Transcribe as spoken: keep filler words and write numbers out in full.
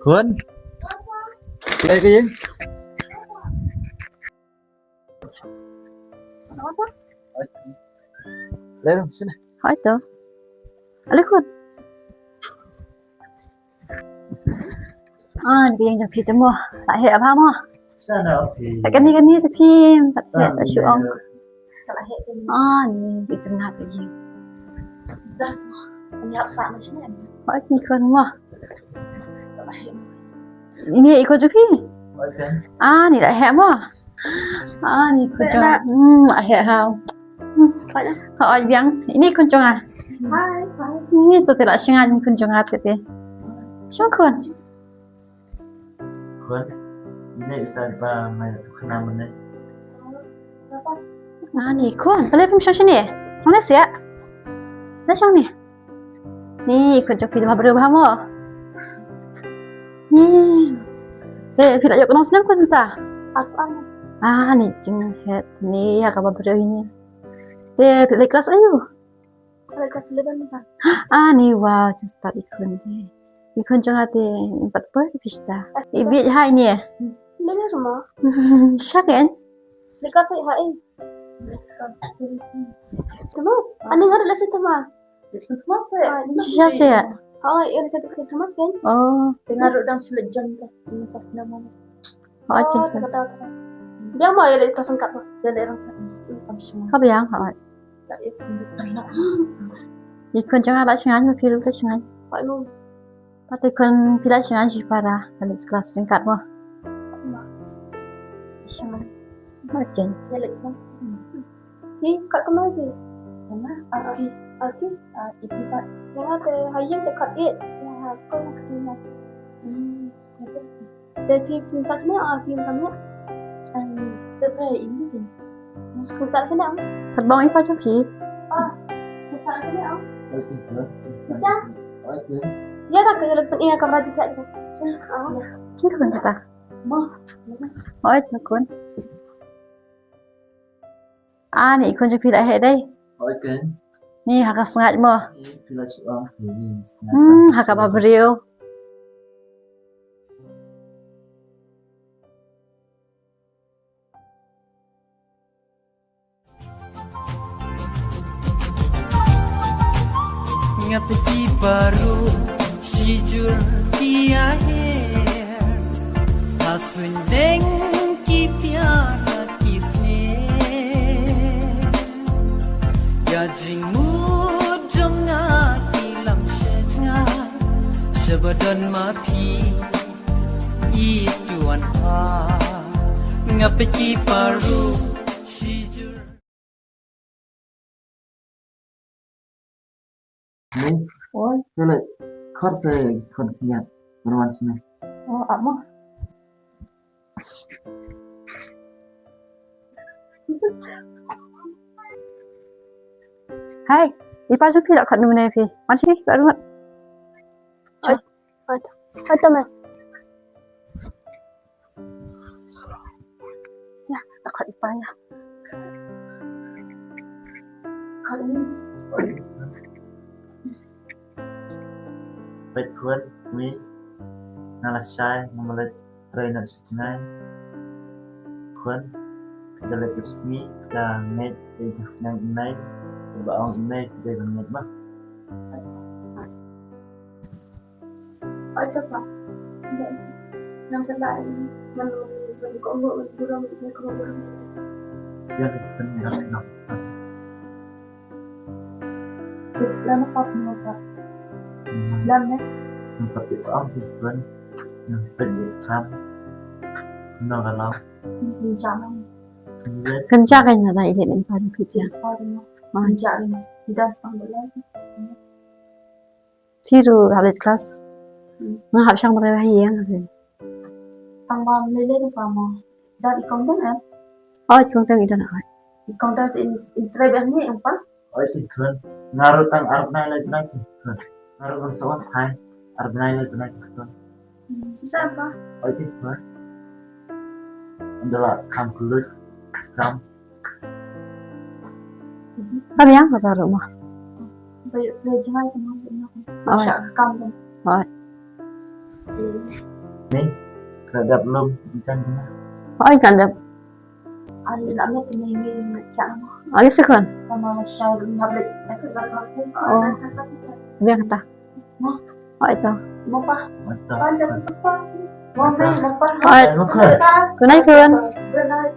Khun. Leh ka ïing. Leh dong sini. Hai to. Ale khun. Ah, ni ka ïing jong phi te mo. La heh bha mo. Sana phi. Kani kani te phi. Pat heh ta shu ong. Ah, ni ka ïing jong phi. Das mo. Ni hap sa mo sini. Hai ni khun mo. Ni i khun jong phi. Ah, ni la heh mo. Ah, ni khun jong. Hmm, la heh ha. Hooid biang. Ini khun jong nga. Hai, hai. Ni to te la shngain ni khun jong nga te te. Shong khun. Khun. Ini ita ba mai tu kena mana. Ah, ni khun. Pale pum shong sini. Mana siap? Dah shong ni. Ni khun jong phi bha briew bha mo. Ni. Eh, phi la ïoh kynnoh snem khun ta. Ah, ni jinghet ni ïa kaba briew ni. Te phi leit klas aïu? Leit klas eleven mynta. Ah, ni wow, just start i khun te. I khun jong nga te pat poi phi sta. I bieit ha ini. Leit ne ma. Shak en. Leit klas ha i. Thomas. Ani nga leit Thomas. Thomas. Shisha se. Ha, i leit Thomas kan. Oh. Te nga ruh dang shu leit jan klas, klas enam. Ha, chin chin. Dia ma i leit klas sengkap. Dia leit rang. Ka biang ha. I khun jong nga la shngain ma phi ruh la shngain. Pat i khun phi la shngain shipara ka leit klas ryngkat mo. Shngain. Makin. Phi kat kumno phi? Kumno? Ah, ah. Ah, phi? Ah, i phi pat. Nga te ha ïing te kat ïeit. Nga ha skul nga kat ïeit. Hmm. Te phi phin sah shane, ah, phin kam ïa. Em, te pre ini phi. Phin sah shane, ah. Khat bong i pa jong phi. Ah, phin sah shane, ah. Oi, phi sah. Phi sah. Oi, phi. Ïa, rak ka ïa lak phin ïa kamra jingkha. Ah. Ki khun kata. Ma. Oi, ta khun. Ah, ni i khun jong phi la heh dei. Oi, khun. Ni ha ka sngaid mo. Ni phi la shu ong. Ni sngaid. Hmm, ha kaba briew. Nga peit ki paru shijur ki aher, ha suiñ deng ki tiar ki snier. Ïa jingmut jong nga ki lam sha jngai, shaba don ma phi. I tuan ha nga peit ki paru shijur. Ni. Oi. Kale. Khot se khot kiat. Berwan sini. Oh, apa? Hai, i pa jong phi la khot number phi. Man sini, la dungot. Oi, oi, oi, oi. Ya, la khot i pa ya. Khot ini. Peit khun, mi. Nga la shai, nga mlei. Trai na shi jngai. Khun. Ka leit ïa sngi, ka ngeit ïa jingshngaiñ ïa i mei. Ba ong ïa i mei, ka dei ban ngeit ma. Oi, chapa. Ngam sa lai. Ngam, ngam, ngam, ngam, ngam, ngam, ngam, ngam, ngam, ngam. Ïa, ka khun, ïa, ïa. Ip lana pap no pap. Islam ne. Nang pap ip am Islam. Nang pap ip am. No kalau. Kencang. Kencang kan ada ini ni pada kerja. Kencang ini. Tidak sampai lagi. Phi ruh hap leit klas. Hmm. Nga hap shang marwei ha ïing. Tang ba mlei lei ruh pa mo. Dang i kong dang em? Oh, i kong dang i dang ai. I kong dang in, in trai beh ni em pa? Oh, i kong. Nga ruh tang ar bnai lai bnai. Nga ruh ngam sa wan hai. Ar bnai lai bnai. Hmm, shisha em pa? Oh, i kong. Ynda la kham khlus, kham. Ka biang ka taruh mo. Ba ïoh trei jngai ka mo. Oi. Sha ka kam ka. Oi. Ni, ka dap lum, bincang kena. Oi, ka dap. Ani nak met ni ni nak cak. Ani sekon. Sama shawl ni hablet. Aku nak aku. Oh. Biar kata. Oi, to. Mapa. Mata. Pandang mapa. Mama mapa. Oi. Mapa. Kunai kun. Kunai.